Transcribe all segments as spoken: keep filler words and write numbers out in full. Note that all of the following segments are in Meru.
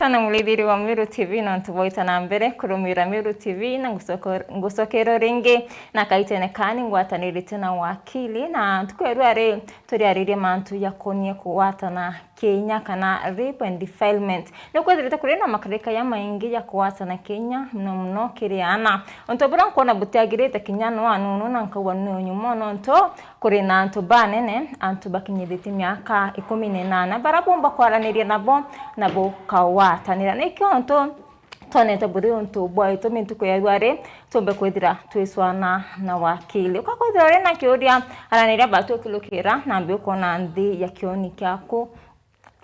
Na murithiri wa Meru T V, nontu bwaita na mbere kurumira Meru T V, na ngucoko-, ngucokero ringi na kaitene kani ngwatanirite na wakili, na ntuku ya rua ri turiaririe mantu jakonie kugwatana kinya kana rape and defilement. Nukwithirite kuri na makarika ya maingi ya kugwatana kinya, muno muno kiri ana. Untu buria nkwona butiagirite kinya no anunu na nkauga ni unyu mono nontu kuri na antu banene, antu bakinyithitie miaka ikumi na inana, bara bumba kwaraniria nabo na bukagwatanira. Nikio ntu twonete buri untu bwa itumi ntuku ya rua ri, tumbe kwithira twiswana na wakili. Ukakwithira uri na kiuria, araniria batwikilukira, nambi ukona nthi ya kioni kiaku,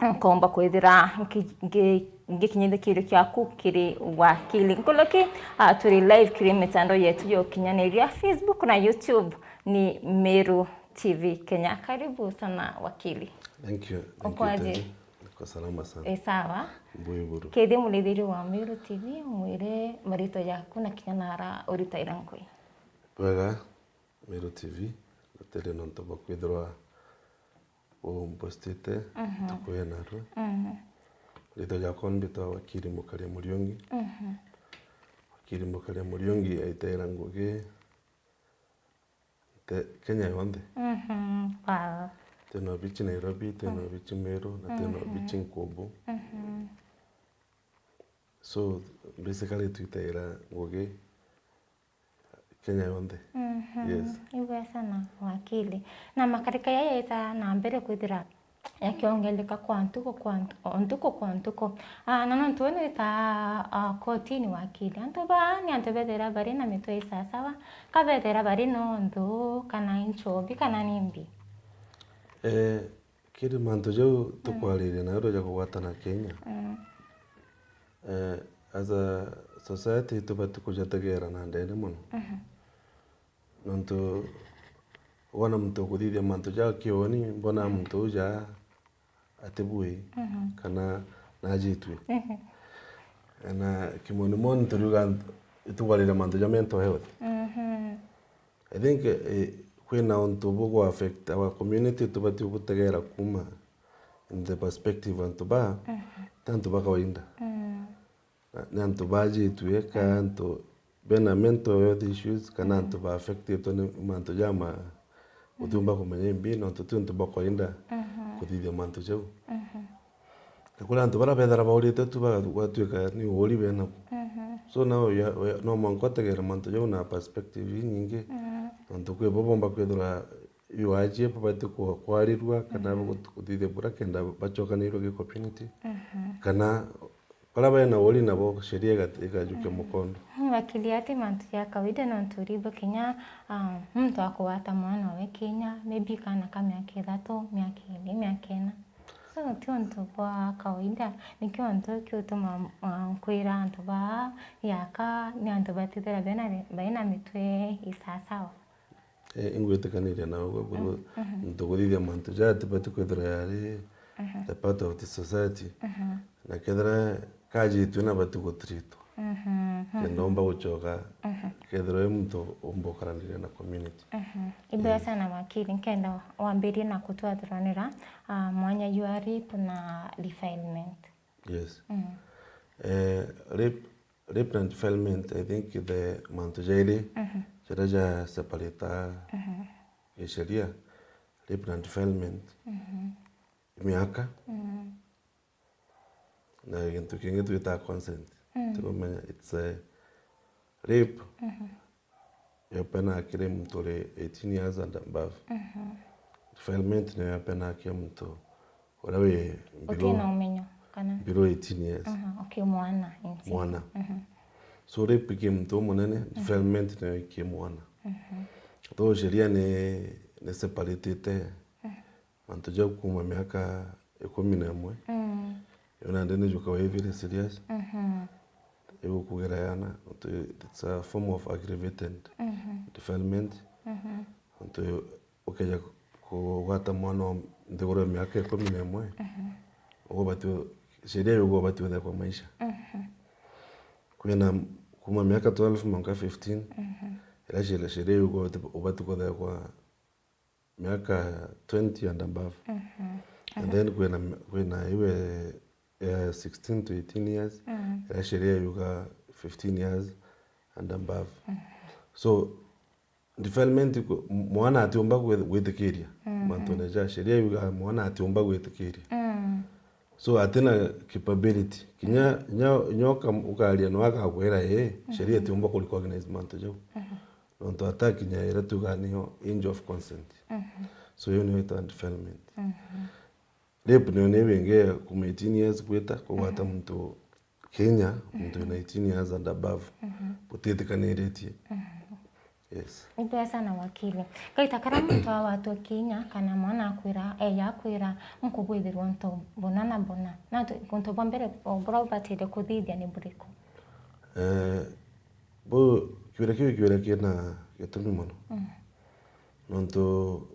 nkomba kwithira nki-, ngi-, ngikinyithia kiuria kiaku kiri wakili. Nkuruki, ah, turi live kiri mitandao yetu ya ukinyaniria, Facebook na YouTube ni Meru T V Kenya. Karibu sana wakili. Thank you. Thank you, Ukwaje? Teddy. Niko salama sana. E, sawa. Mbui buru. Kethia murithiri wa Meru T V, mwire marito jaku na kinya nara uritaira nkui. Bwega, Meru T V, na tiri nontu bwa kwithirwa umbostite, mhm, ntuku ya narua. Mhm. Ritwa jakwa mbitwa wakili Mukaria Muriungi. Mhm. Wakili Mukaria Muriungi aitaira ngugi te-, Kenya yonthe. Mhm. Wow. Twina obici Nairobi, twina, mm, obici Meru, na twina, mhm, obici Nkumbu. Mhm. So, basically, twitaira ngugi Kenya yonthe. Mhm. Yes. Ibwega sana, wakili. Na makarika yaya yaitaa na mbere kwithira yakiongeleka kwa ntuku kwa ntu-, o ntuku kwa ntuku. Ah, na nontu we nwita, ah, kotini, wakili, antu baa ni antu bethira bari na mitwe isasawa, ka bethira bari na unthu, kana inchobi, kana ni mbi? Eh, Kiri mantu jau, mm, tukwariria nayo ja kugwatana Kenya, mm, eh, as a society, tubati kujategera na ndene mono. Mhm. Nontu wona muntu ukuthithia mantu ja kioni, mbona, mm, muntu uja atibui, mhm, kana najitue. Mhm. Na kimonimoni turiuga itukwariria mantu ja mental health. Mhm. I think, eh, kwina untu bugu affect our community, tubati ubutegera kuma in the perspective antu ba, mhm, ti antu ba kawaida. Mm. Na, ni antu bajitue, ka, mm, antu bena mental health issues, kana, mm, antu ba affectitwe ni mantu ja ma, mm, utiumba kumenya imbi, nontu ti untu bwa kawaida, mhm, kuthithia mantu jau. Mhm. Na kuri antu baria bethira baurite tu baga-, gwatuika ni uuri benabo. Mhm. So now ya, ya, no mwanka utegere mantu jau na perspective inyingi. Mhm. Nontu kwi bo bomba kwithirwa iwajie babati ku-, kwarirua kana, mhm, bagut-, kuthithia bura kenda bacokanirwe gi community. Mhm. Kana baria bena uuri nabo sheria iga-, igajukia, mhm, mukondo. Mm, wakili, ati mantu ja kawaida nontu uribo kinya, ah, muntu akugwata mwana owe kinya, maybe kana ka miaka ithatu, miaka iri, miaka ina. So, ti untu bwa kawaida, nikio untu kiutuma, ah, nkwira antu baa yaka ni antu batithira bena, baina mitwe isasawa. Eh, ingwitikaniria nawe, buru, mm, mhm, muntu kuthithia mantu jaa atibati kwithirwa yari, mhm, the part of the society. Mhm. Na kethira kajitue na bati gutreatwa. Mhm, mhm. Kenda umba gucoka, mhm, kethirwa i muntu umba ukaraniria na community. Mhm. Ibwega, eh, sana wakili, nkenda wambirie na kutwathuranira, ah, mwanya jwa rape na defilement. Yes. Mm. Eh, rape, rape na defilement, I think the mantu jairi, mhm, jaria ja separate, mhm, gisheria, rape na defilement, mhm, miaka, mm, na gintu kingi twitaga consent. Mm. Tikumenya, it's a rape. Mhm. Yopena kiri muntu uri eighteen years and above. Mhm. Defilement niyo yopena kiri muntu uria wi below, utina umenyo, kana? Below eighteen years. Aha, okay, mwana, insane. Mwana. Mhm. So rape ki muntu umunene, mhm, defilement niyo ki mwana. Mhm. Though sheria ni, ni separatite, mhm, mantu jau kuma miaka ikumi na imwe. Mm. Yo nandi ni jukawa i very serious. Mhm. Igukugira yana, nontu it's a form of aggravated, mhm, defilement. Mhm. Nontu ukeja kugwata mwana wa nthiguru ya miaka ikumi na imwe, mhm, ugubati, sheria yuga ubati uthekwa maisha. Mhm. Kwina kuma miaka twelve mwanka fifteen, mhm, ira sheria, sheria yuga ubati, ubati kuthekwa miaka twenty and above. Mhm. And then kwina, kwina iwe eh, sixteen to eighteen years, mm, iria sheria yuga fifteen years and above. Mm. So, defilement ku-, m-, mwana atiumba gwi-, gwitikiria, mm, mantune ja sheria yuga mwana atiumba gwitikiria. Mm. So, atina capability. Kinya, nya, nyoka ukaria no akagwira, ii, sheria itiumba ku recognize mantu jau. Mhm. Nontu atakinya iria tuga niyo age of consent. Mhm. So, iyo niyo itwa defilement. Mhm. Rape niyo ni wingi ya kuma eighteen years gwita, kugwata, mhm, muntu Kenya, muntu wina eighteen years and above, mhm, butitikaniritie. Mhm. Yes. Ibwega sana wakili. Kaita karia muntu awatwa kinya kana mwana akwira, eya akwira, nkubwithirwa untu buna na buna. Na tu-, untu bwa mbere bu-, buria ubatire kuthithia ni buriku? Eh, bu, kiuria kiu kiuria kina gitumi mono. Mm. Nontu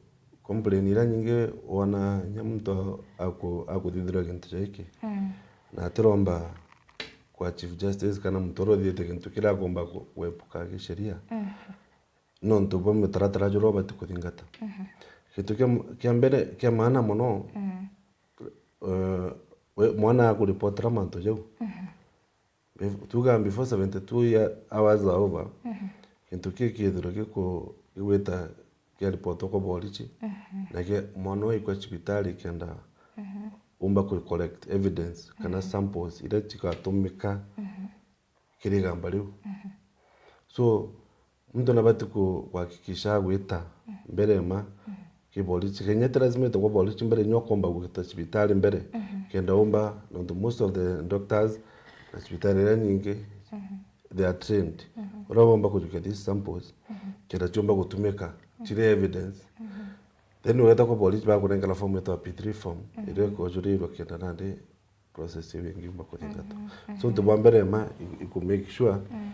complain iria nyingi wona inya muntu aku-, akuthithirwa gintu ja giki, mm, na atiromba kwa Chief Justice kana muntu uria uthithite gintu kiria akomba ku-, kwepuka gisheria, mm, nontu bwa mutaratara juria ubati kuthingata. Mhm. Gintu kia, kia mbere, kia maana mono, mm, eh, we, mwana akuripotera mantu jau. Mhm. Bef-, tuga before seventy-two year hours are over, mhm, gintu kii kithirwa giku-, gigwita kia report kwa borichi, mhm, na kia mwana uyu aikwa cibitari kenda, mhm, umba ku collect evidence kana, mhm, samples iria cigatumika, mhm, kiri igamba riu. Mhm. So, muntu nabati ku-, kuhakikisha agwita, mhm, mbere ma, mhm, ki borichi. Kenya ti lazima ite kwa borichi mbere, nyo komba gwita cibitari mbere, mhm, kenda umba, nontu most of the doctors na cibitari iria nyingi, mhm, they are trained. Mhm. Uria bomba kujukia these samples, mhm, kenda ciumba gutumika, mhm, ciri evidence. Mhm. Then ugeta kwa borichi, bakunengera form itwa P three form, mhm, iria ikojurirwa kenda nandi process iu ingi yumba kuthingata. Mhm, so, mhm, untu bwa mbere ma i-, iku make sure, mm,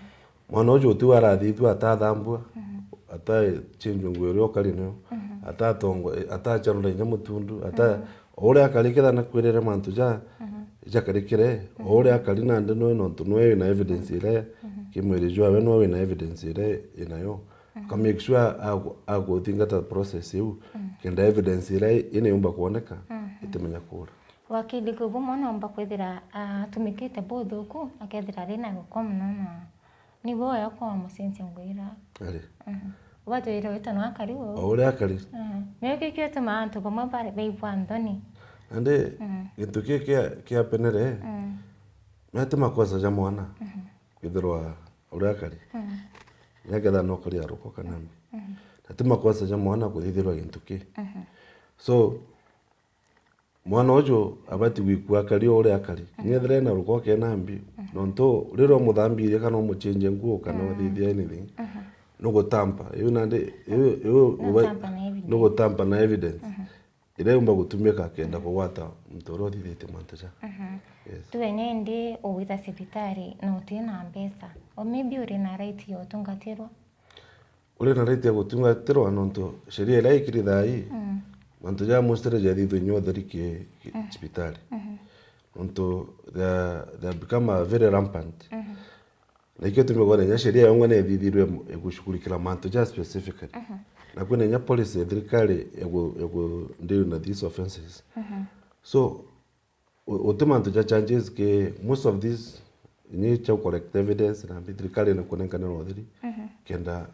mwana uju utiu arathithua atathambua, mhm, atachenjwe nguo iria ukari nayo, mhm, atatongo-, atacharura inya mutundu, ata-, mhm, o uria akari kethira nakwirire mantu ja, mhm, jakarikire, o, mhm, uria akari nandi nwe nontu nwe wina evidence iria, mhm, kimwiri jwawe nwe wina evidence iria inayo. Mhm. Ka make sure aku-, akuthingata process iu, mhm, kenda evidence iria ina yumba kuoneka, mhm, itimenya kura. Wakili, kwou bumwe noomba kwithira atumikite buthuku, akethira ari na ruko mono, na ni bwega kwa mucenjia ngwira. Ari. Mhm. Ubatwire wita no akari uu. O uria akari. Mhm. Nio kio gitumaa antu bamwe bare-, baigua nthoni. Nandi, mhm, gintu kii kia, kia penere, mhm, mati makosa ja mwana, mhm, kwithirwa uria akari. Mhm. Nyaketha no kari aruko kana mbi. Mhm. Na ti makosa ja mwana kuthithirwa gintu kii. Mhm. So, mwana uju abati gwikua akari o uria akari. Mhm. Kinya ethira ena ruko kena mbi, mhm, nontu riria umuthambirie kana umuchenjie nguo kana, mhm, uthithia anything, mhm, nugutampa. Iu nandi, iu, iu, nugutampa na evidence. Nugutampa na evidence. Mhm. Iria yumba gutumika kenda, mhm, kugwata muntu uria uthithitie mantu ja. Mhm. Yes. Tuwe nindi ugwita cibitari na utina mbeca. O maybe uri na right ya utungatirwa. Uri na right ya gutungatirwa nontu sheria iria ikiri thaa ii, mm, mantu ja mostly jathithua inya utheri ki, ki, mhm, cibitari. Mhm. Nontu they are, they have become a very rampant. Mhm. Na ikio gitumi kwona inya sheria yongwa ni ithithirwe ya gushughulikira mantu ja specifically. Mhm. Na kwina inya policy ya thirikari ya gu, ya gu deal na these offences. Mhm. So, U-, uti mantu ja charges ki, most of these ni cha collect evidence na mbi thirikari ni kunenkanira utheri, mhm, kenda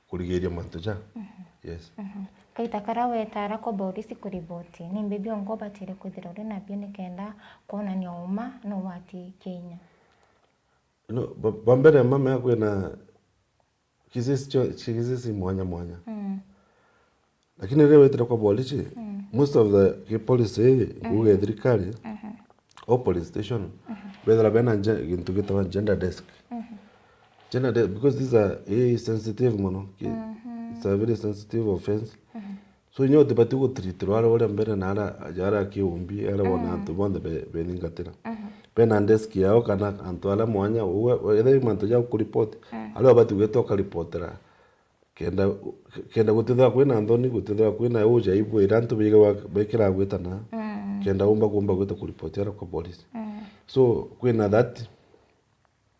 kurigiria mantu ja. Mhm. Yes. Mhm. Kaita karia wetara kwa borisi kuriboti, ni mbi biongo ubatire kwithira uri nabio ni kenda kwonania uma no wati kinya? No, ba-, ba mbere mama kwina cases cio, cases mwanya mwanya. Mm. Lakini riria wetire kwa police, mm, most of the ki police ii, mm, nguge thirikari, mhm, o police station, mhm, bethira bena nge-, gintu gitagwa gender desk. Mhm. Gender de-, because these are, ii sensitive mono. Ki-, mhm, it's a very sensitive offense. Mhm. So, inya utibati gutreatirwa aria uria mbere na aria, aria kiumbi, aria wona, mm, antu bonthe be-, bethingatira. Mhm. Bena desk yao kana antu aria mwanya, uwe, wethira i mantu ja kuripoti, mm, aria ubati gwita ukaripotera. Kenda, kenda gutithira kwina nthoni, gutithira kwina uja ibu iria antu bigagwa, bekira gwitana, mm, kenda umba kumba gwita kuripoti aria kwa police. Mm. So, kwina that,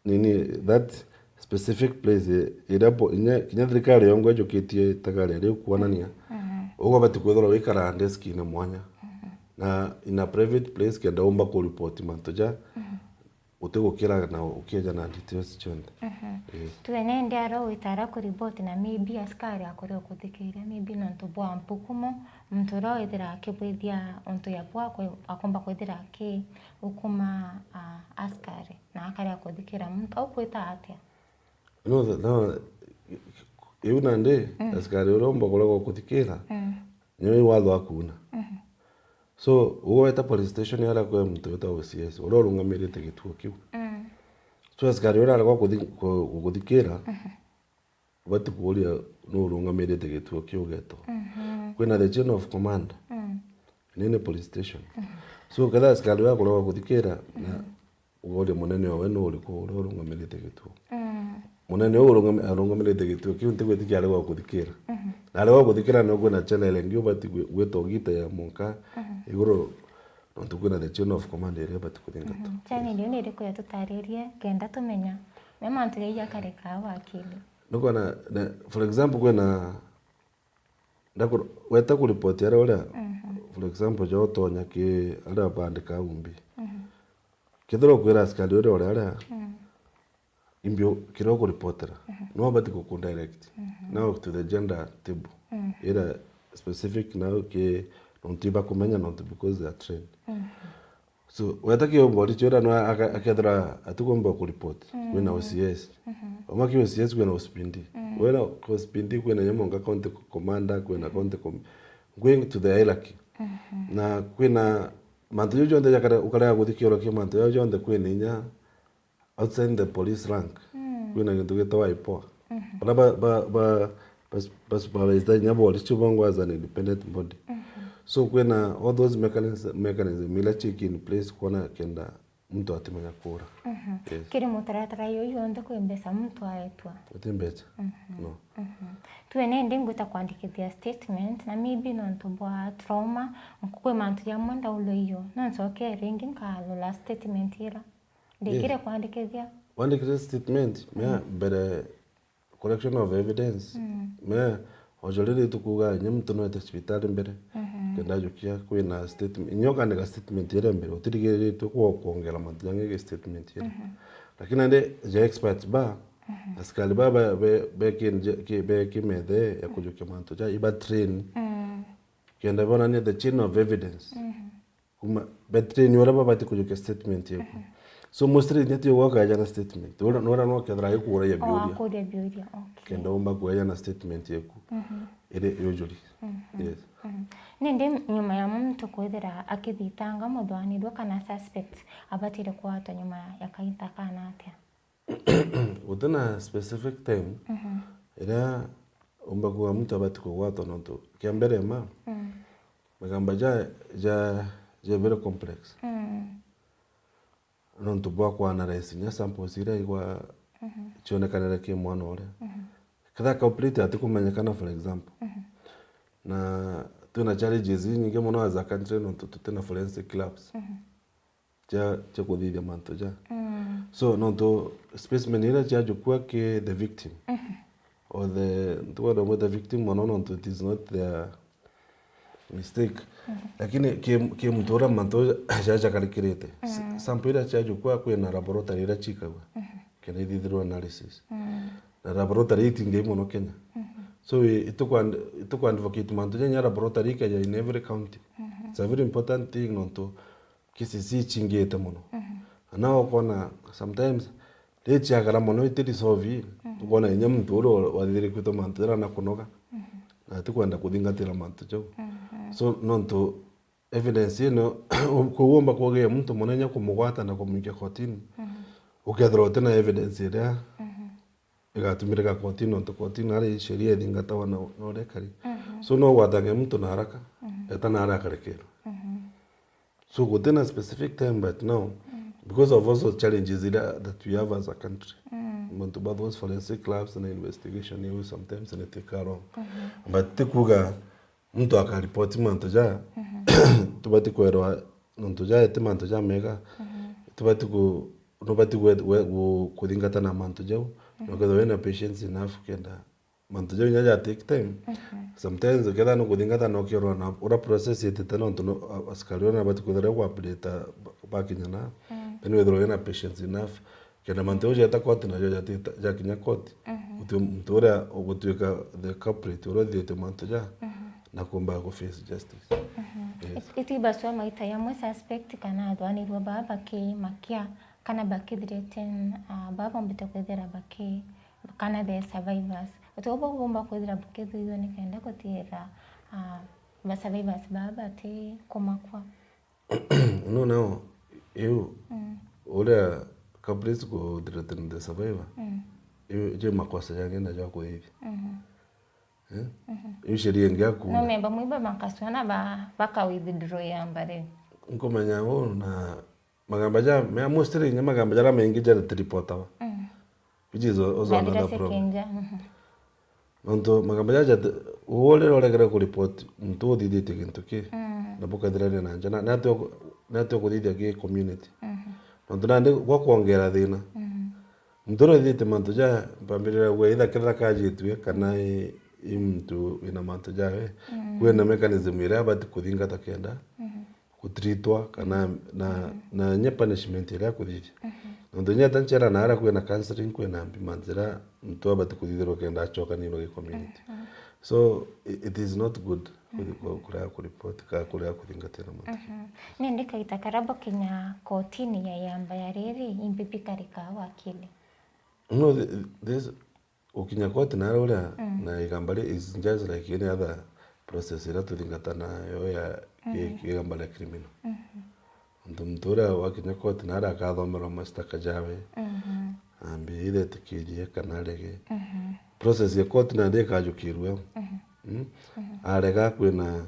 nini, that specific place, i-, iria bo-, inya, kinya thirikari yongwa ijukitie itagaria riu kuonania, mhm, uguo bati kwithirwa wikara desk-ini mwanya. Mhm. na in a private place kenda umba kuripoti mantu ja utigukira na ukieja na details cionthe. Yes. Tuge nende ara witara kuripoti na maybe askari akuri ukuthikiria, maybe nontu bwa mpukumo, muntu uria withira akibwithia untu ya bwa kwe-, akomba kwithira aki ukuma, ah, askari na akari akuthikira muntu au kwita atia? No, no, iu nandi askari uria umba kuria gwa kuthikira, nio iu watho akuuna. So, ugweta police station aria kwi muntu witagwa O C S, uria urungamirite gituo kiu. So, askari uria aria gwa kuthi-, ku-, gukuthikira, ubati kuuria nu urungamirite gituo kiu ugetwa. Kwina the chain of command. Nini police station. So, kethira askari uria akuragwa guthikira, na ugoria munene owe nu uriku uria urungamirite gituo. Munene uu urungami-, arungamirite gituo kiu ntigwitikia ari gwa kuthikira. Na ari gwa kuthikira no kwina chelele ingi ubati gwi-, gwita ugite ya munka iguru nontu kwina the chain of command iria ibati kuthingatwa. Chain ndio ni iriku ya tutaririe kenda tumenya me mantu ya ijakarika wakili. Nukwona, na, for example, kwina ndakuru-, weta kuripoti aria uria, for example, ja utonya ki aria bandika umbi. Kethira ukwira askari uria uria aria, imbi u-, kiria ukuripotera, no abati gukudirect now to the gender table. Ira specific now ki nontu ibakumenya nontu because they are trained. So, weta ki umbori chwira no aka-, akethira atikumba kuripoti, kwina O C S. Oma ki O C S kwina O C P D. Wira O C P D kwina inya monka county commander, kwina county com-, going to the hierarchy. Na kwina mantu jau jonthe jakare, ukarega guthi kioro kia mantu jau jonthe kwina inya outside the police rank, kwina gintu gitagwa IPOA. Bara ba, ba, ba, ba, ba supervise inya bori cio bongwa as an independent body. So kwina all those mechanism, mechanism ila ciiki in place kwona kenda muntu atimenya kura. Yes. Kiri mutaratara yo yonthe kwi mbeca muntu aetwa? Guti mbeca. No. Tuwe nindi ngwita kwandikithia statement na maybe nontu bwa trauma, kwi mantu jamwe ndaulwa iyo. No ncoke ringi nkarora statement ira. Ndikire kwandikithia. Wandikire statement, mea mbere collection of evidence. Mea onjoriri tukuga nye muntu nwete cibitari mbere. Kenda ajukia kwina statement. Inyo kandika statement ira mbere, utirigiriritwe kwa kuongera mantu jangi ki statement ira. Lakini nandi ja experts ba, askari ba, ba, be, be ki, ki, be ki methe ya kujukia mantu ja, iba train. Kenda bonania the chain of evidence. Kuma betreni uria babati kujukia statement yeku. So mostly nya ti ugwa ukaeja na statement. Uria, uria no kethira ikuuragia biuria. Akuria biuria, okay. Kenda umba kueja na statement yeku. Iri yujuri. Yes. Nindi nyuma ya muntu kwithira akithitanga muthwanirua kana suspect abatire kwatwa nyuma ya kainta kana atia? Gutina specific time iria umba kuuga muntu abati kugwatwa nontu kia mbere ma, magamba ja, ja, ja very complex. Nontu bwa ku analyze inya samples iria igwa cionekanire ki mwana uria. Kethira culprit atikumenyekana, for example. Na twina challenges inyingi mono as a country nontu tutina forensic labs cia, cia kuthithia mantu ja. So nontu specimen iria ciajukua ki the victim or the, ntikwenda gwita victim mono nontu it is not their mistake. Lakini ki, ki muntu uria mantu ja, jakarikirite. S-, sample iria ciajukua kwina laboratory iria cikagwa kenda ithithirwe analysis. Na laboratory itingei mono Kenya. So i-, ituku-, ituku advocate mantu ja inya laboratory ikaja in every county. It's a very important thing nontu cases icingite mono. Na nao ukona sometimes riria ciagara mono iti resolve, ukona inya muntu uria wathithirikitwe mantu jaria na kunoga, na atikwenda kuthingatira mantu jau. So nontu evidence ino, kuu umba kugia muntu mono inya kumugwata na kumwikia kotini, ukethirwa utina evidence iria igatumirika kotini, nontu kotini ari sheria ithingatawa na, na uria ikari. So no ugwatange muntu na haraka, eta na aria akarekerwa. So gutina specific time, but now, because of also challenges iria that we have as a country, mantu ba those forensic labs na investigation iu sometimes ni take a long. But ti kuga muntu akaripoti mantu ja, tubati kwerwa mantu ja ti mantu ja mega, tubati ku, nubati gwe-, gwe-, gu-, kuthingata na mantu jau, na ukethirwa wina patience enough kenda mantu jau inya ja take time. Sometimes kethira nukuthingata na ukiorwa na ura process itite nontu no, a-, askari uria nabati kwithirwa gwa update ba-, bakinya na, then withirwa wina patience enough. Kenda mantu jau jeta koti najo jatita, jakinya koti, uti muntu uria ugutwika the culprit uria uthithite mantu ja na kumba ku face justice. Yes. It-, itibasua maita jamwe suspect kana athwanirua baa bakimakia kana bakithreaten, ah, baa bombite kwithira baki-, kana the survivors. Uti ubu bumba kwithira bukithithua nikenda gutiira, ah, ba survivors baa bati kumakua. No, no, iu, uria culprit ku threaten the survivor, iu, iu makosa jangi na ja kuthithia. Eh? Iu sheria ingi ya kuuga. No memba mwiba makasua na ba-, baka withdraw ya mbare. Nkumenya uu na magamba ja, me mostly inya magamba jaria maingi jari reportawa. Which is also another problem. Nontu magamba jaja, uu riria uregere ku report muntu uthithitie gintu ki, na bukethirania na nja, na, nati uku-, nati ukuthithia ki community. Nontu nandi gwa kwongera thina. Muntu uria uthithite mantu ja, mpambiriria kuuga, either kethira kajitue, kana i, i muntu wina mantu jawe, kwina mechanism iria abati kuthingata kenda gutreatwa kana na, na inya punishment iria akuthithia. Nontu inya ta nchera na aria kwina counselling, kwina mbi mantu iria muntu abati kuthithirwa kenda acokanirwa gi community. So, i-, it is not good kuthi-, ku-, kuria kuripoti ka kuria kuthingatia na mantu. Nindi kaita karia bakinya kotini ya iamba ya riri, imbi bikarika wakili? No, th-, this, gukinya koti naria uria na igamba ri is just like any other process iria tuthingata nayo ya ki-, ki-, igamba ria criminal. Nontu muntu uria wakinya koti naria akathomerwa mashtaka jawe, ambi either etikirie kana arege. Process ya koti nandi ikajukirua. Mm? Arega, kwina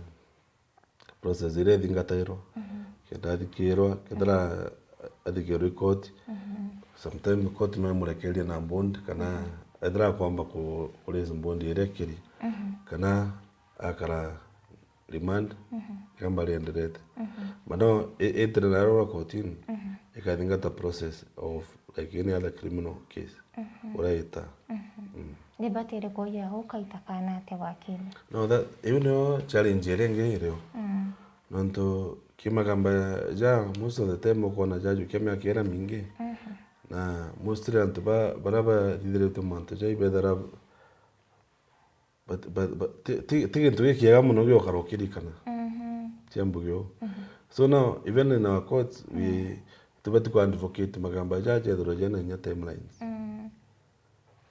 process iria ithingatairwa. Kenda athikirwa, kethira athikirwa i koti, sometimes koti no imurekerie na bond, kana ethira akwamba ku, ku raise bond iria ikiri, kana akara remand, igamba rienderete. But no, i-, itire nayo rwa kotini, ikathingata process of like any other criminal case. Uria ita. Mm. Ni batire kuugia ukaita kana atia wakili? No, that, iu niyo challenge iria ingi irio. Nontu ki magamba ja most of the time ukona jajukia miaka iria mingi. Na mostly antu ba, baria bathithiritwe mantu jau ibethira, but, but, but, ti, ti, ti gintu gikiega mono giokara ukirikana. Cia mbugi uu. So now, even in our courts, we, tubati ku advocate magamba jaja jethirwa jena inya timelines.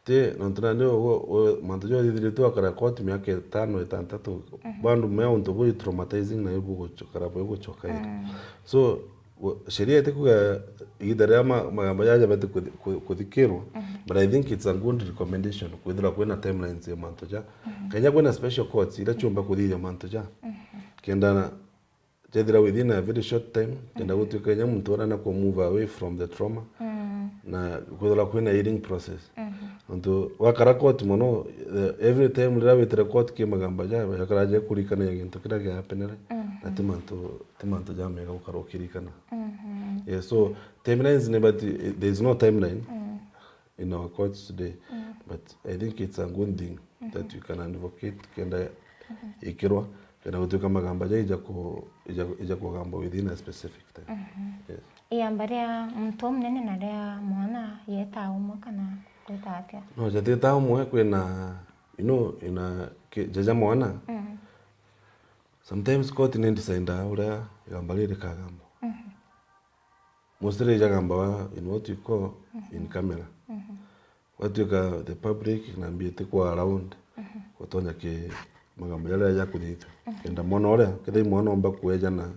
Ti, nontu nandi u-, u-, mantu jau uthithiritwe akara court miaka itano, itantatu, bandu me untu bui traumatizing na ibuguchokara, buguchoka iri. So, sheria itikuga igiita riria ma-, magamba jaja jabati kuthi-, ku-, kuthikirwa, but I think it's a good recommendation kwithirwa kwina timelines ya mantu ja. Kenya kwina special courts iria ciumba kuthithia mantu ja. Kenda na jethira within a very short time, kenda gutwika inya muntu arenda ku move away from the trauma, na kwithirwa kwina healing process. Nontu wakara court mono, the, every time riria witire court ki magamba ja, jakara ja kurikana gintu kiria giapenere, na ti mantu, ti mantu jamega gukara ukirikana. Yeah, so timelines ni, but there is no timeline in our courts today. But I think it's a good thing that we can advocate kenda ikirwa, kenda gutwika magamba ja ija ku-, ija, ija kugamba within a specific time. Yes. Iamba ria muntu umunene na ria mwana yeta umwe kana gwita atia? No, jatita umwe, kwina, you know, ina ki-, jaja mwana. Sometimes court ni decide uria igamba riri rikagamba. Mostly jagambaga in what we call in camera. Gwatwika the public na mbi itikwaa around gutonya ki magamba jaria jakuthithua. Kenda mwana uria, kethira i mwana omba kueja na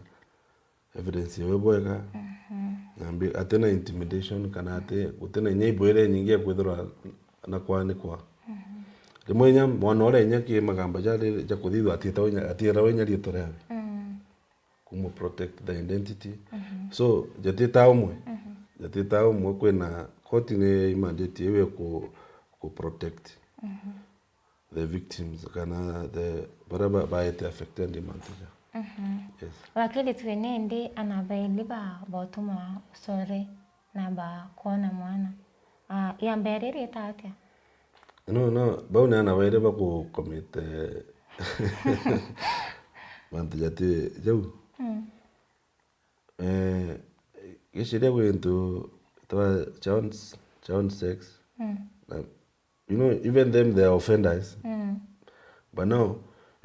evidence yawe bwega, na mbi atina intimidation kana ati, gutina inya ibo iria inyingi ya kwithirwa na kwanikwa. Rimwe inya mwana uria inya ki magamba jaria jakuthithua atietawa inya, atierawa inya riitwa riawe. Kumu protect the identity. So, jatita umwe. Jatita umwe, kwina koti ni mandate iwe ku, ku protect the victims kana the, baria ba, baete affected ni mantu ja. Yes. Wakili, twi nindi ana baili ba, botuma usore na bakwona mwana. Ah, iamba riri ita atia? No, no, bau ni ana bairi baku commit, eh, mantu jati jau. Mm. Eh, giciria gwi into twa child, child sex. Mm. Na, you know, even them, they are offenders. Mm. But now,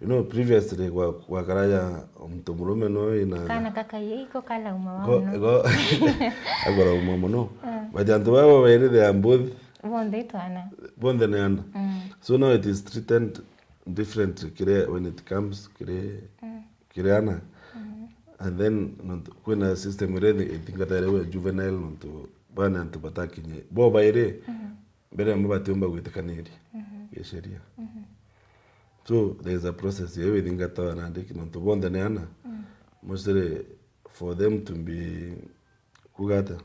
you know, previously gwa-, gwakaraja muntu murume no ina kana kakaie iko kalauma wa go-, muno. Go-, agarauma muno. Mm. But antu baba bairi they are both. Bonthe twana. Bonthe ni ana. Mm. So now it is treated different kiri, when it comes kiri, mm, kiri ana. Mm-hmm. And then, no, kwina system iria ithingataire we juvenile, nontu bana antu batakinye. Bo bairi, mm-hmm, mbere amwe batiumba gwitikaniria, mhm, gisheria. Mhm. So, there is a process ya withingatawa nandi, nontu bonthe ni ana. Mm. Mostly for them to be, kuuga atia?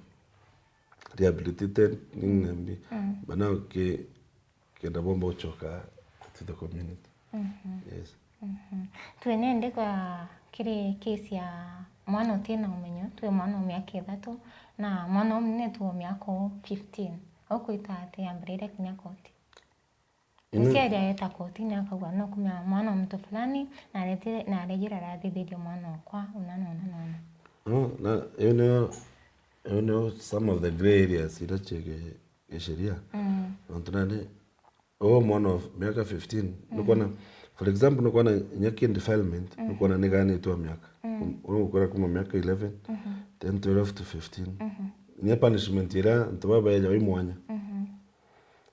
Rehabilitated, nini na mbi. Mm. But now ki-, kenda bomba gucoka to the community. Mhm. Yes. Mhm. Twene ndi kwa kiri case ya mwana utina umenyo, twi mwana wa miaka ithatu, na mwana umunene tu wa miaka fifteen. Au kwita ati ambirire kinya koti? Ino- Muciari aeta kotini akauga no kumenya mwana wa muntu fulani, na aretire, na aregire arathithirie mwana okwa, una na una na una. No, na, iu nio, iu nio some of the grey areas iria cie gi-, gisheria. Mm. Nontu nandi, uu mwana wa miaka fifteen, mhm, nukwona, for example, nukwona inya ki defilement, mhm, nukwona niganitwe miaka. Mm. Kum-, uu gukwira kuma miaka eleven, mhm, then twelve to fifteen. Mhm. Inya punishment iria antu baba beeja bai mwanya. Mhm.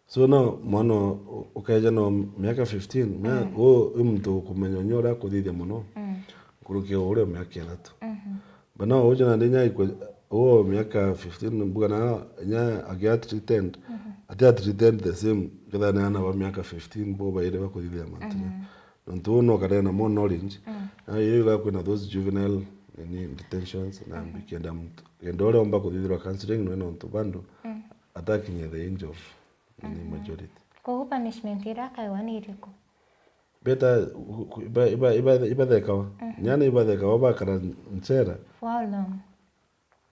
So now, mwana u-, ukeeja no miaka fifteen, mia-, mm, uu i muntu ukumenya unya uria akuthithia muno, mm, nkuruki ya uria miaka ithatu. Mhm. But now, uju nandi inya ikwe-, uu miaka fifteen, mbuga na inya agia treated, mhm, atia treated the same, kethira ni ana ba miaka fifteen, bo bairi bakuthithia mantu. Mhm. Nontu uu no kare na more knowledge, mm, na iyo iga kwina those juvenile, nini, detentions, na, mhm, mbi kenda muntu, kenda uria umba kuthithirwa counseling, no nontu bado, mm, atakinyia the age of, nini, mhm, majority. Koguo punishment iria akaewa ni iriku? Beta, ku-, ku-, iba-, iba-, iba-, ibathekawa. Mhm. Nyana ibathekawa bakara nchera. For how long?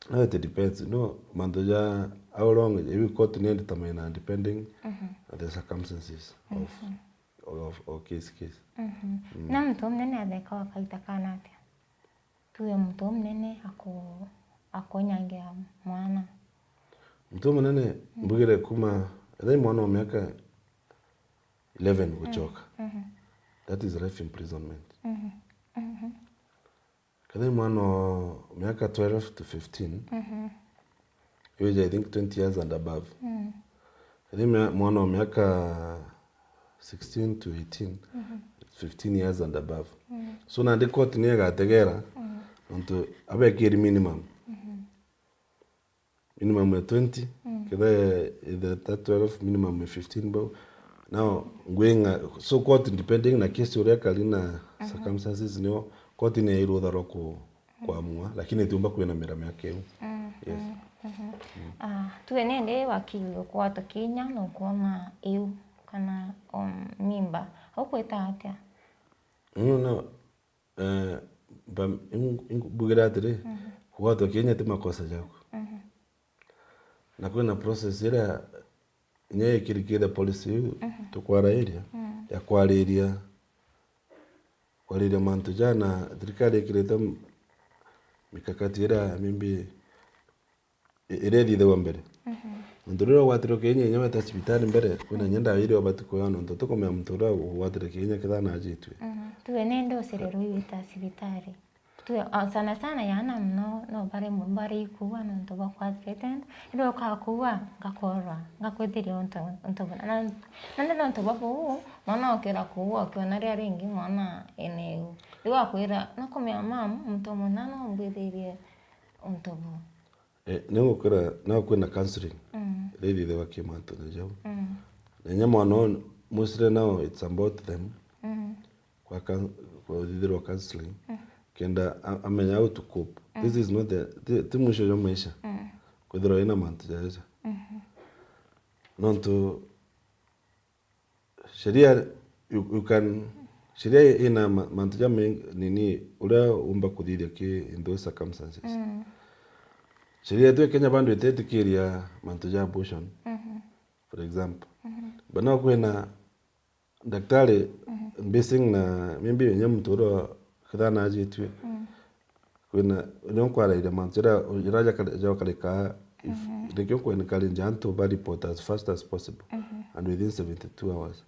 No, it depends. No, mantu ja how long, iu court ni determine depending, mhm, on the circumstances of, mhm, of, of case, case. Mhm. Mm. Na muntu umunene athekawa akaita kana atia? Tuge muntu umunene aku-, akunyangira mwana. Muntu umunene, mm, mbugire kuma, ethai mwana wa miaka eleven gucoka. Mhm. That is life imprisonment. Mhm. Mhm. Kethira mwana wa miaka twelve to fifteen, mhm, age, I think, twenty years and above. Mm. Kethira mia-, mwana wa miaka sixteen to eighteen, mhm, fifteen years and above. Mm. So, nandi court ni igategera, mm, nontu abekiri minimum. Mhm. Minimum ya twenty, mm, kethira itheta twelve, minimum ya fifteen bau. Now, ngwing'a, so court, depending na case uria kari na, mhm, circumstances, nio court ni iri rutha rwa ku-, mm, kuamua, lakini itiumba kwinamira miaka iu. Mm, yes. Mm, mhm. Mm. Ah, tuge nindi wakiri ukwatwa kinya na ukwona iu kana, um, mimba, ukwita atia? No, no. Eh, mba-, ing-, ing-, mbugire atiri, mhm, kugwatwa kinya ti makosa jaku. Mhm. Na kwina process iria inya ikirikire policy iu, mhm, tukwarairia, mm, ya kwariria, kwariria mantu jana thirikari ikirite m-, mikakati iria maybe i-, iria ithithagwa mbere. Mhm. Nontu riria ugwatirwe kinya, inya weta cibitari mbere, kwina, mhm, inya ndawa iria ubati kuewa, nontu utikumenya muntu uria ugwatire kinya kethira najitue. Mhm. Tuge ni nducire rui wita cibitari. Tuge, ah, sana sana yana mono, no bare mu-, bare ikuua nontu bwa kwa threatened. Indi ukakuua, ngakorwa, ngakwithiria untu, untu buna. Na, nandi nontu bwa buu, mwana okira kuua, ukiona ria ringi mwana ene iu. Riu akwira, nakumenya mam, muntu muna no mbwithirie untu buu. Eh, ni gukwira, no kwina counseling, mm, iria ithithagwa ki mantune jau. Mm. Na inya mwana uu, mostly now it's about them, mm, kwa coun-, kuthithirwa counseling, mm, kenda a-, amenya how to cope. Mm. This is not the, ti, ti mwisho jwa maisha, mm, kwithirwa ina mantu jaja. Mhm. Nontu sheria, you, you can, sheria ina ma-, mantu ja me-, nini, uria umba kuthithia ki in those circumstances. Mm. Sheria yetu ya Kenya bado itetikiria mantu ja abortion, mhm, for example. Mhm. But no kwina daktari basing na maybe inya muntu uria kethira najitue. Kwina, nio nkwaraire mantu jaria, jaria jaka-, jaukarika if, nikio nkwenda encourage antu ba report as fast as possible and within seventy-two hours.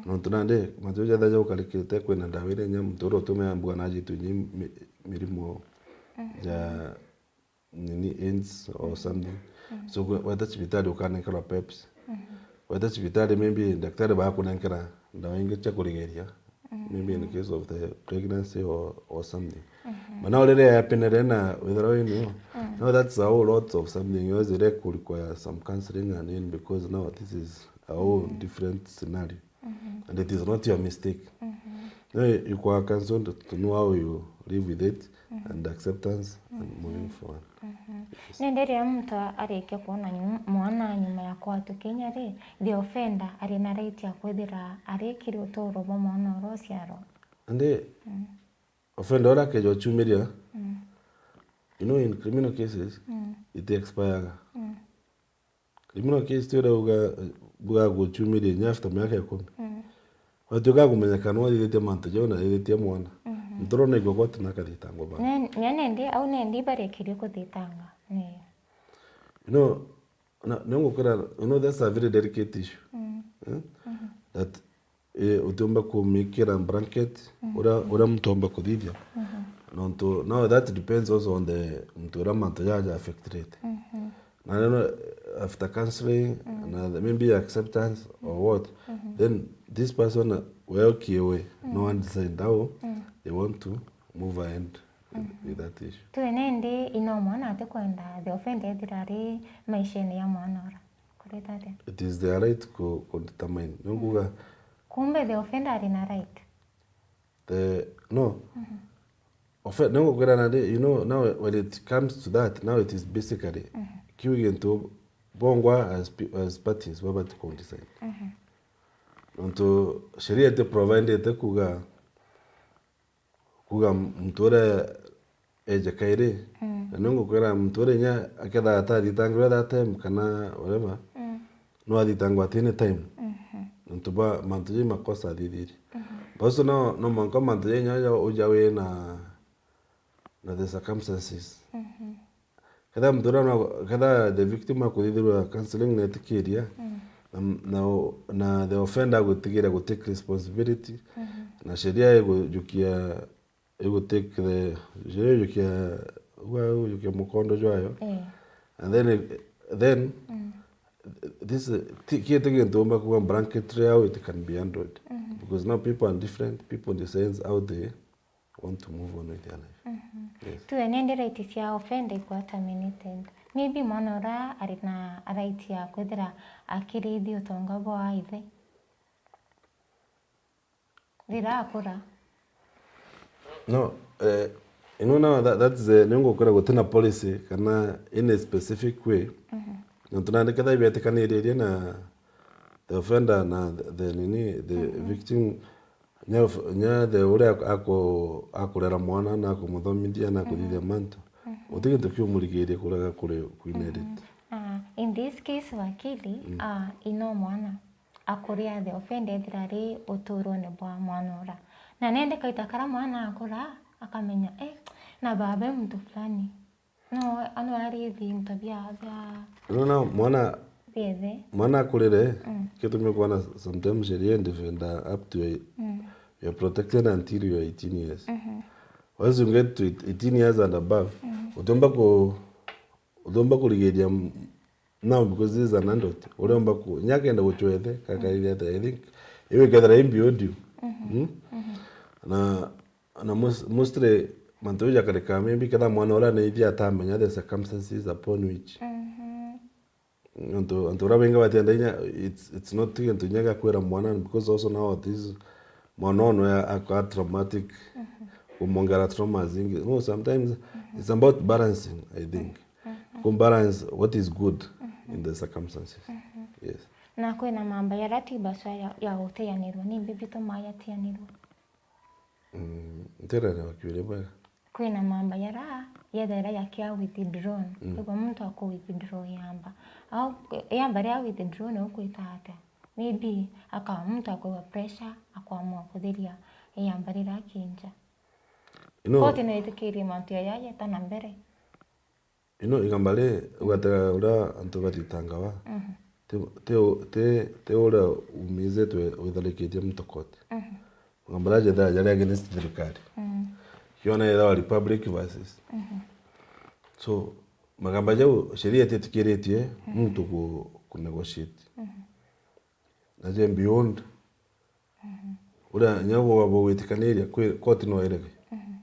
Nontu nandi, mantu jau jethira jaukarikite, kwina ndawa iria inya muntu uria utumaga mbuga najitue inya mi-, mirimo ja nini, aids or something. So, we-, weta cibitari ukanenkerwa peps. Weta cibitari, maybe daktari bakunenkera ndawa ingi cia kurigeria. Maybe in case of the pregnancy or, or something. But now riria yapenere na withirwa wini yo, now that's a whole lot of something else that could require some counseling and in, because now this is a whole different scenario. And it is not your mistake. No, you could cancel to know how you live with it and acceptance and moving forward. Yes. Nindi riria muntu arikia kwona nyu-, mwana nyuma ya kwatwa kinya ri, the offender ari na right ya kwithira arikiri uturo bwa mwana uria uciarwa? Indi offender uria akeja uciumiria, you know, in criminal cases, it expire. Criminal case ti uria uga, buga guciumiria inya after miaka ikumi. Watuika kumenyeka no athithitie mantu jau na athithitie mwana. Muntu uria unaigua gwati na akathitangwa bana. Ne-, ne-, nendi, au nendi barikirie kuthitanga. Ni. You know, na, ni ngukwira, you know, that's a very delicate issue. Eh? That, eh, utiumba kumikira blanket, uria, uria muntu omba kuthithia. Nontu, now that depends also on the muntu uria mantu jaja affected. Na neno, after counseling, na the, maybe acceptance or what, then this person, uh, well, kiwe, no one decide how they want to move ahead with, with that issue. Tuwe nendi ino mwana atikwenda the offender ethira ari maishene ya mwana ura. Kurita atia? It is their right ku, ku determine. Nonguga. Kumbe the offender ari na right? The, no. Offe-, no, ngukwira nandi, you know, now when it comes to that, now it is basically, kiu gintu bongwa as pe-, as parties babati ku decide. Nontu sheria iti providete kuga, kuga muntu uria eje kairi. Na ni ngukwira muntu uria inya akethira atathitangirwe that time kana whatever, no athitangwa at any time. Nontu bwa mantu jau makosa athithirie. But also no, no mwanka mantu jau inya uja, uja wi na, na the circumstances. Kethira muntu uria no, kethira the victim akuthithirwa counseling na etikiria, na, na, na the offender agwitigira gu take responsibility, na sheria igujukia, igu take the, sheria igujukia, igujukia mukondo jwayo. Eh. And then, then, this, ti, kiti gintu umba kuga blanketly how it can be handled. Because now people are different, people decide how they want to move on with their life. Yes. Tuwe nendi right cia offender ikwa terminated. Maybe mwana ura ari na right ya kwithira akirithi utonga bwa ithe. Rira akura. No, eh, you know now that, that's the, ni ngukwira gutina policy kana in a specific way. Nontu nandi kethira ibetikaniririe na the offender na the, the nini, the victim, nya, nya the uria aku-, akurera mwana na akumuthomithia na kuthithia mantu, guti gintu kiumurigiirie kurega kuri, kuinherit. Ah, in this case, wakili, ah, ino mwana akuria the offender ethira ari uturone bwa mwana ura. Na nende kaita kara mwana akura, akamenya, eh, na baba e muntu fulani. No, ano arithi into bia, bia, no, no, mwana, biethe. Mwana akurire, gitumi kwana sometimes sheria indefenda up to a, you're protected until you're eighteen years. Once you get to eighteen years and above, utiumba ku, utiumba kurigiria m-, now because this is an adult. Uriumba ku, nyakenda guchwethe, kakaithia ati, I think, iwe kethira imbi audio. Na Na mos-, mostly mantu jau jakarika maybe kethira mwana uria naithia atamenya the circumstances upon which. Antu, antu uria baingi batienda inya, it's, it's not gintu inya gia kwira mwana, because also now this mwana ono ya akwa traumatic, kumwongera trauma zingi. No, sometimes it's about balancing, I think. Ku balance what is good in the circumstances. Yes. Na kwina mamba ya ratiba swa ya, ya gutianirwa, ni mbi bitu maya tianirwa. Mm, ntirelewa kiuria bwega. Kwina mamba yara yethera yakia withdrawn. Kwigua muntu aku withdraw yamba. Au yamba ria withdraw ni ukwita atia? Maybe aka muntu akwigua pressure, akwamua kuthiria iamba riria akinja. You know, koti no itikirie mantu jaya jeta na mbere. You know, igamba ri, ugatega uria antu bathitangawa. Mhm. Ti, ti, ti, ti uria umizitwe witharikitie muntu koti. Mhm. Igamba riria jethaga jari against thirikari. Mhm. Kiona yethawa republic versus. Mhm. So, magamba jau, sheria ititikiritie, mhm, muntu ku, ku negotiate. Mhm. Na je beyond. Mhm. Uria nyago wa gwitikaniria kwi koti no irege. Mhm.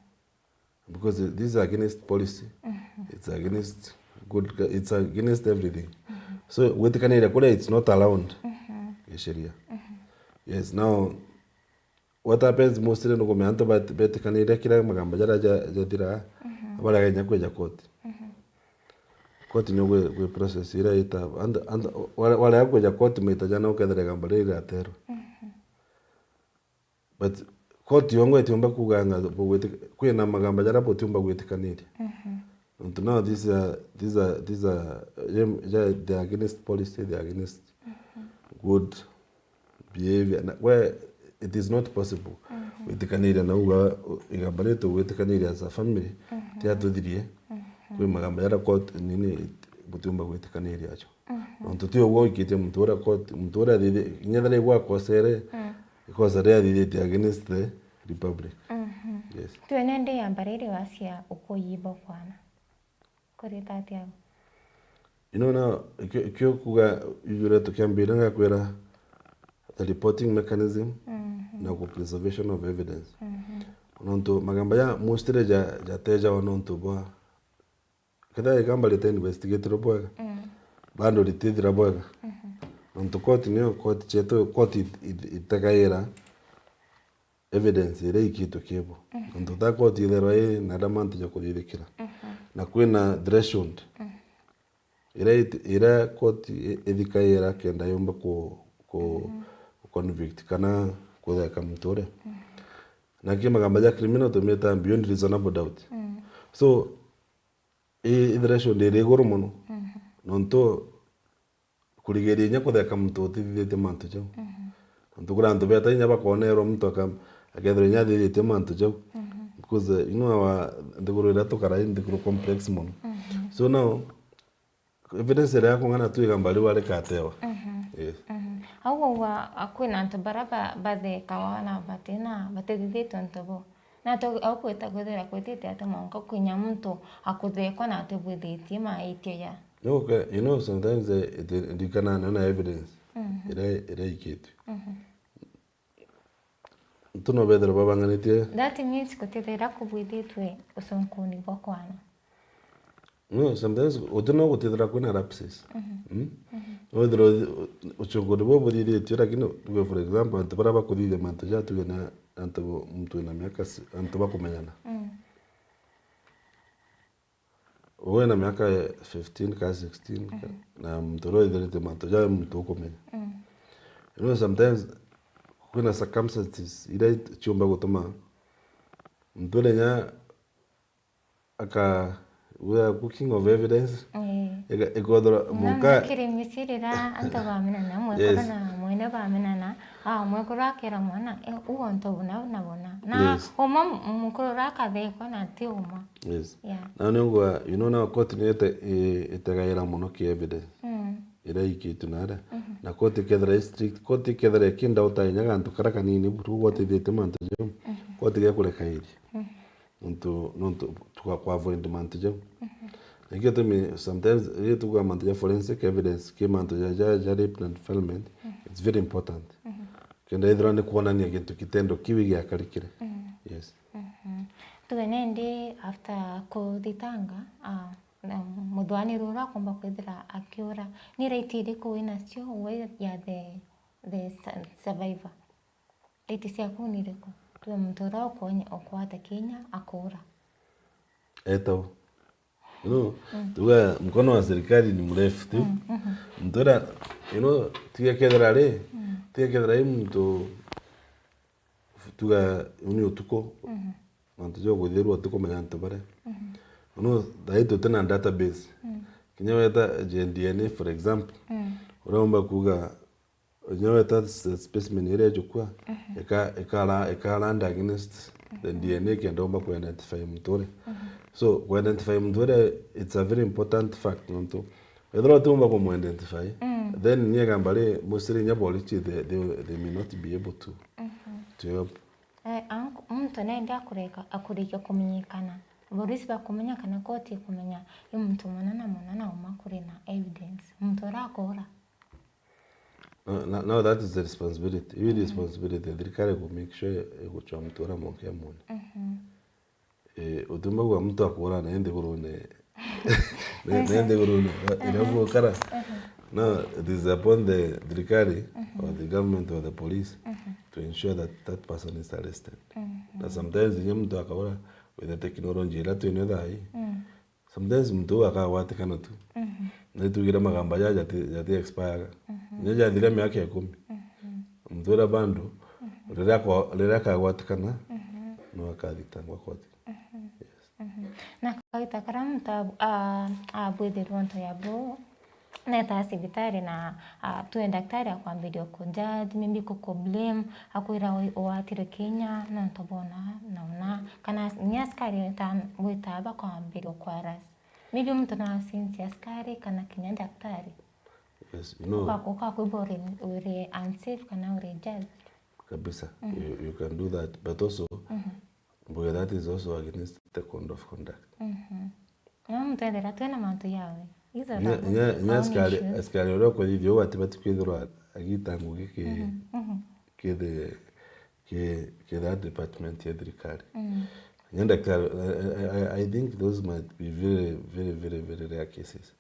Because this is against policy. Mhm. It's against good, it's against everything. Mhm. So, gwitikaniria kuria it's not allowed. Mhm. Gi sheria. Mhm. Yes, now, what happens mostly ni kumenya antu bet-, betikaniria kira magamba jaria ja-, jathira, mhm, barega kinya kwija koti. Mhm. Koti nio gwi, gwi process iria ita, antu, antu, ware-, warega kwija koti maita jana ukethira igamba riria riraterwa. Mhm. But koti yongo itiumba kuuga nga bugwiti-, kwina magamba jaria butiumba gwitikaniria. Mhm. Nontu now these are, these are, these are, em, ja-, they are against policy, they are against, mhm, good behavior. Na, we, it is not possible. Mhm. Gwitikaniria na uga, u-, igamba ritu gwitikaniria as a family, mhm, tia tuthirie, mhm, kwi magamba jaria court nini butiumba gwitikaniria ajo. Mhm. Nontu ti uguo uikitie muntu uria court, muntu uria athithi-, kinya thira igwa akosere, mm, ikosa riria athithitie against the republic. Mhm. Yes. Tuone ndi igamba riri wacia ukuyibo kwana. Kurita atia? You know, now, ikio, ikio kuga, ijure tukiambira ngakwira the reporting mechanism, mhm, na ku preservation of evidence. Mhm. Nontu magamba ja mostly ja, jatejawa nontu bwa, kethira igamba rite investigatirwe bwega, mm, bado ritithira bwega. Mhm. Nontu koti nio, koti cietu, koti it-, it-, itegaira evidence iria ikitwe kibo. Mhm. Nontu ta koti itherwa i na aria mantu ja kuthithikira. Mhm. Na kwina threshold. Mhm. Iria it-, iria koti i-, ithikaira kenda yumba ku, ku, mhm, convict kana kutheka muntu uria. Mhm. Na ki magamba ja criminal tumita beyond reasonable doubt. Mhm. So, i, i threshold iri iguru mono. Mhm. Nontu kurigiria inya kutheka muntu utithithitie mantu jau. Mhm. Nontu kuri antu beta inya bakonerwa muntu aka-, akethirwa inya athithitie mantu jau. Mhm. Because, uh, you know, our nthiguru iria tukara i nthiguru complex mono. Mhm. So now, evidence iria yakung'ana tu igamba riu arikatewa. Mhm. Yes. Mhm. Au uga, a, kwina antu baria ba-, bathekawa na batina, batithithitue untu buu. Na ati au kwita kwithira kwitite ati mwanka kinya muntu akuthekwa na atibwithitie maitio ja. No, okay, you know, sometimes, eh, it, it, ndikana niona evidence, mhm, iria, iria ikitwe. Mhm. Antu no bethirwa babanganitie. That means gutithira kubwithitwe ucunkuni bwa kwana. No, sometimes uti no gutithira kwina lapses. Mhm. Mm? Mhm. No withirwa uthi-, u-, ucunkuni buu buthithitio, lakini tuge for example, antu baria bakuthithia mantu ja, tuge na antu bo-, muntu wina miaka si-, antu bakumenyana. Mm. Uwe na miaka fifteen kana sixteen, mhm, na muntu uria withirite mantu ja muntu ukumenya. Mm. You know, sometimes kwina circumstances iria it-, ciumba gutuma muntu uria inya aka, we are cooking of evidence. Eh. Ika-, ikothora muka. Kiri miciri ra antu bamenana, mwekuru, yes, na mwene bamenana, ah, mwekuru akera mwana, eh, ugo nto buna na buna. Na, yes, umwe m-, mukuru ra akathekwa na ti umwe. Yes. Yeah. Na ni ngwa, you know, now court ni ite-, i-, itegaira muno ki evidence. Mm. Iria ikitwe na aria. Mhm. Na court ikethira i strict, court ikethira ikinda utainya gantu karia kanini buru gotithite mantu jau, mhm, court gekureka iria. Mhm. Nontu, nontu tuga kwa avoid mantu jau. Mhm. Na ikio tumi sometimes, riria tuga mantu ja forensic evidence, ki mantu ja, ja, ja rape na defilement, mhm, it's very important. Mhm. Kenda ethirwa ni kwonania gintu kitendo kiu giakarikire. Mhm. Yes. Mhm. Tuge nendi after kuthitanga, ah, na muthwaniro uria akomba kwithira akiura, ni right iriku winacio we ya the, the su-, survivor? Right ciaku ni iriku? Tuge muntu uria ukonya, ukwata kinya akuura. Etau. You know, mm, tuga mkono wa serikali ni mrefu tu. Mm, mhm. Muntu uria, you know, tiga kethira ri, mm, tiga kethira i muntu, tuga, uni utuku, mhm, mantu ja kuthirwa utikumenya antu baria. Mhm. You know, thai tuti na database. Mm. Kinya weta J D N A, for example, mm, uraumba kuga, Nyawe ta s-, specimen iria ijukua, ika-, ikara-, ikaland against the D N A kenda umba ku identify muntu uria. So, ku identify muntu uria, it's a very important fact, nontu ethirwa utiumba kumu identify, then ni egamba ri, mostly inya borichi, they, they, they may not be able to, to help. Eh, ank-, muntu nende akureka, akurikia kumenyekana. Borisi bakumenya kana koti ikumenya i muntu muna na muna na uma kuri na evidence. Muntu uria akuura. No, no, no, that is the responsibility. Iu i responsibility ya thirikari ku make sure iguchwa muntu uria mwanka imwone. Eh, utiumba kuuga muntu akuura na i nthigurune. Na, na i nthigurune iria bukara. No, it is upon the thirikari or the government or the police to ensure that that person is arrested. Na sometimes inya muntu akaura with the technology iria twinayo thaa ii, sometimes muntu uu akagwatikana tu. Na itugire magamba jaja jati, jati expire. Inya jathira miaka ikumi. Muntu uria bado, riria akwa-, riria akagwatikana, no akathitangwa koti. Yes. Na kagita karia muntu ab-, a-, abwithirwa nto ya buu, netaa cibitari na, a, tue daktari akwambiria ku judge, maybe ku, ku blame, akwira wi-, watirwe kinya nontu bona na una, kana kinya askari ta gwita bakwambiria ku harass. Maybe muntu na sense askari kana kinya daktari. Yes, you know. Uka-, ukakwigua uri, uri unsafe kana uri judged. Kabisa. You, you can do that, but also, mbuge that is also against the code of conduct. No muntu ethira twina mantu yawe. These are Nya, not nya, nya our askari, issues. Askari uria ukuthithia uu atibati kwithirwa agita ngugi ki, ki the, ki, ki that department ya thirikari. Nya daktari, I, I, I, I think those might be very, very, very, very rare cases.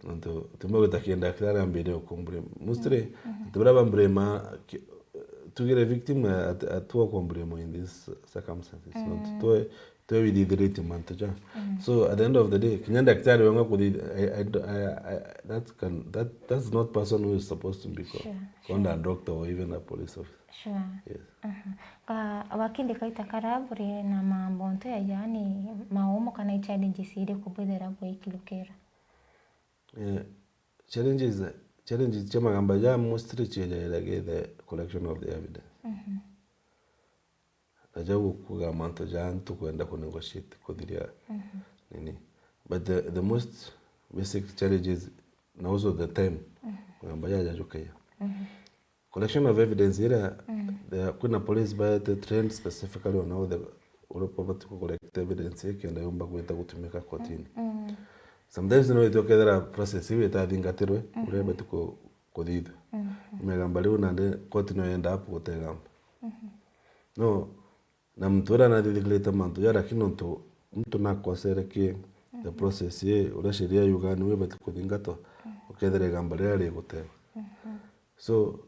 Nontu tumwe gwita ki daktari ambire ukumburia. Mostly, antu baria bamburema, ki-, tugire victim, at-, atu ukumburema in these circumstances. Nontu twe, twe withithirite mantu ja. So at the end of the day, kinya daktari wenga kuthi-, I, I, I, I, that can, that, that's not person who is supposed to be called, Sure, called a doctor or even a police officer. Sure. Yes. Ka-, wakindi kaita karia buri na mambo ntu ya, yaani, maumu kana i challenges iriku bwithira bwikirukira? Eh, challenges, challenges cia magamba ja mostly ciajaira ki the collection of the evidence. Na jau kuga mantu ja antu kwenda ku negotiate kuthiria nini. But the, the most basic challenges na also the time, magamba ja jajukagia. Collection of evidence iria, the, kwina police baete trained specifically on how the, uria babati ku collect evidence ikenda yumba gwita gutumika kotini. Sometimes no withwe kethira process iu itathingatirwe uria ibati ku-, kuthithua. Imegamba riu nandi koti no yenda apu gutegamba. No, na muntu uria nathithikirite mantu ja, lakini nontu muntu nakosere ki the process ii, uria sheria yugaga niu ibati kuthingatwa, ukethira igamba riria riguteba. So,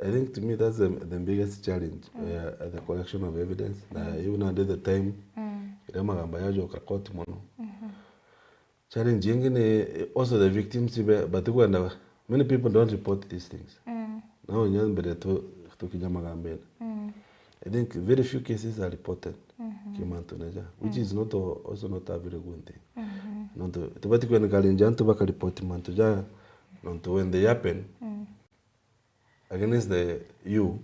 I think to me that's the, the biggest challenge, uh, the collection of evidence. Na iu nandi the time iria magamba jajoka court mono. Challenge ingi ni also the victims ibe, batikwenda, many people don't report these things. Nao inya mbere tu-, tukinya magambene. I think very few cases are reported ki mantu neja, which is not a, also not a very good thing. Nontu tubati ku encourage antu baka report mantu ja, nontu when they happen, against the you,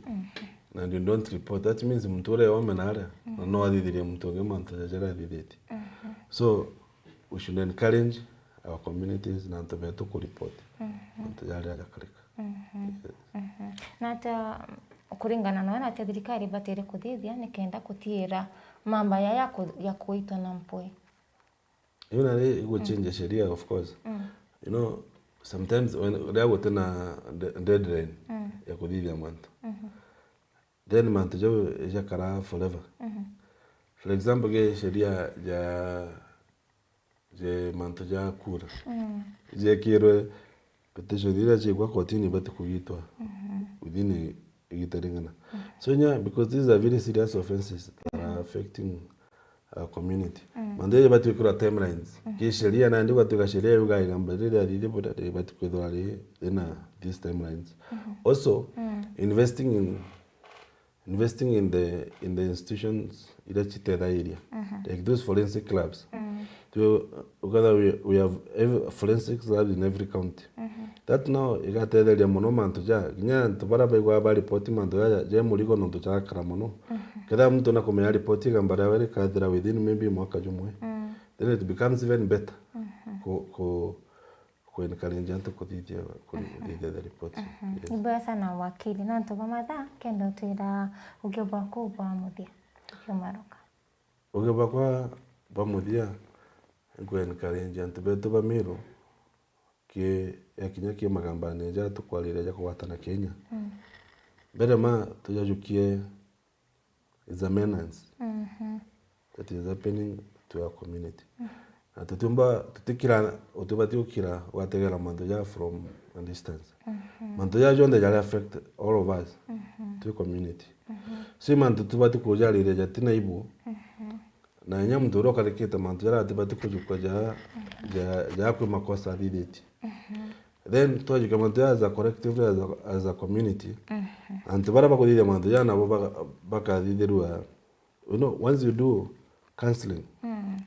and you don't report, that means muntu uria omena aria, na no athithirie muntu ungi mantu jaria athithitie. So, we should encourage our communities na antu betu ku report mantu jaria jakarika. Yes. Na atia, kuringana na we, na atia thirikari ibatire kuthithia nikenda kutiira mamba ya, ya ku-, ya kuitwa na mpwi? Iu nari iguchinja sheria, of course. You know, sometimes when, riria guti na de-, deadline ya kuthithia mantu, then mantu jau ijakara forever. For example, gi sheria ja, ja mantu ja kura, jekirwe petition iria ciikwa kotini ibati kugitwa within igita ring'ana. So, nya, because these are very serious offenses that are affecting our community. Mantu jaja ibati gwikirwa timelines. Ki sheria nandi gwatuika sheria yugaga igamba riria riathithia buria ribati kwithirwa ri-, rina these timelines. Also, investing in, investing in the, in the institutions iria citethagiriria, like those forensic labs. So, ukethira we, we have every, forensic lab in every county. That now igatetheria mono mantu ja, kinya antu baria baigua ba report mantu ja, ja murigo nontu jarakara mono. Mhm. Kethira muntu nakumenya report igamba riawe rikathira within maybe mwaka jumwe, mm, then it becomes even better, mhm, ku, ku, ku encourage antu kuthithia, kuthithia the report. Mhm. Yes. Ibwega sana wakili, nontu bwa mathaa, kenda utwira ugio bwaku bwa muthia tukiumaruka. Ugio bwakwa bwa muthia, nku encourage antu betu ba Meru, ki, ya kinya ki magambani ja tukwariria ja kugwatana Kenya. Mm. Mbere ma tujajukie is a menace, mhm, that is happening to our community. Mm. Na tutiumba, tutikira, utibati gukira ugategera mantu ja from a distance. Mhm. Mantu ja jonthe jari affect all of us, mhm, twi community. Mhm. So mantu tubati kujariria jatina ibu, mhm, na inya muntu uria ukarikite mantu jaria atibati kujukwa ja, mhm, ja, ja kwi makosa athithitie. Mhm. Then twajukia mantu ja as a collective, as a, as a community, mhm, antu baria bakuthithia mantu ja nabo baka-, bakathithirua. You know, once you do counseling, mm,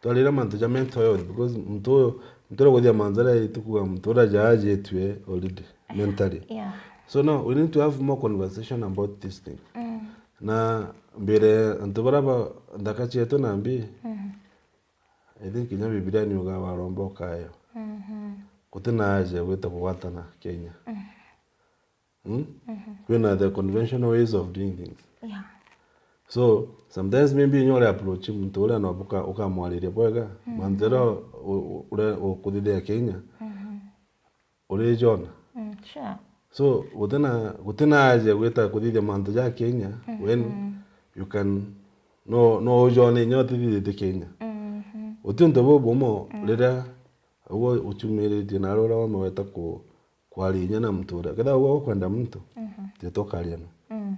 twarira mantu ja mental health, because muntu uyu, muntu uria uguthia mantu jaria itukuga muntu uria jaajitue already mentally. Yeah. So now we need to have more conversation about this thing. Mm. Na mbere antu baria ba nthaka cietu nambi, mm, I think kinya Bibilia niuga waromba ukayo. Mhm. Gutina aja gwita kugwatana Kenya. Mm. Hmm? Mhm. Kwina the conventional ways of doing things. Yeah. So, sometimes maybe inya uri approach muntu uria na uka-, ukamwariria bwega, mm, mantu jaria u-, u-, uria ukuthithia Kenya, mhm, uri jona. Mm, sure. So, gutina, gutina aja gwita kuthithia mantu ja Kenya, mhm, when you can, no, no ujone inya utithithitie Kenya. Mhm. Uti untu bubumo, mm, riria uguo uchumiritie na aria uria wameweta ku-, kwaria inya na muntu uria. Kethira ugwe ukwenda muntu, mhm, tito ukariana. Mhm.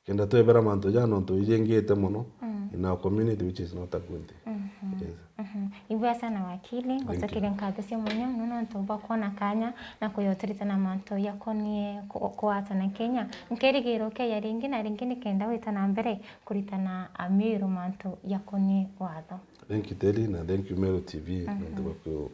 Kenda twebera mantu ja nontu ijengite mono, mm, in our community, which is not a good thing. Mhm. Yes. Mhm. Ibwega sana wakili, thank you, ngucokeria nkatho cia mwanya mono nontu bwa kwona kanya na kuyoteritana mantu jakonie ku-, kugwatana Kenya. Nkerigira ukeja ringi na ringi nikenda wita na mbere kuritana Amiru mantu jakonie watho. Thank you, Teddy, na thank you, Meru T V, mhm, nontu bwa ku-,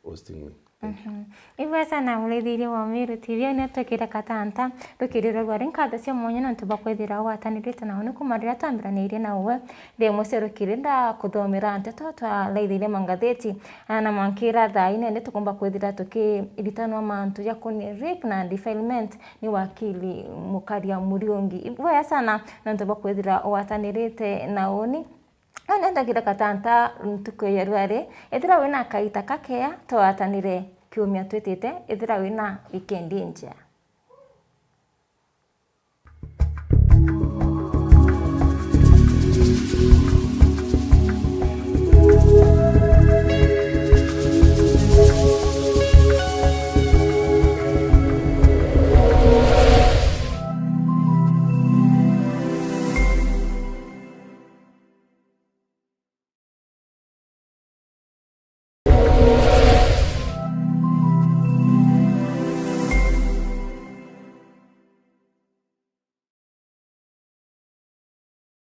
hosting me. Thank you. Mhm. Ibwega sana murithiria wa Meru T V, au nio twikire katanta, rukiri rwa rwari nkatho cia mwanya nontu bwa kwithira ugwatanirite na uni kuma riria twambiranirie na uwe. Rimwe cia rukiri ndakuthomera nteto twaraithirie mangatheti, na, na mwankira thaa ine ni tukumba kwithira tukiritanwa mantu jakonie rape na defilement ni wakili Mukaria Muriungi. Ibwega sana nontu bwa kwithira ugwatanirite na uni. No nenda kira katanta ntuku ya rwari, ethira wina kaita kakea, twatanire kiumia twitite, ethira wina wikendi njea.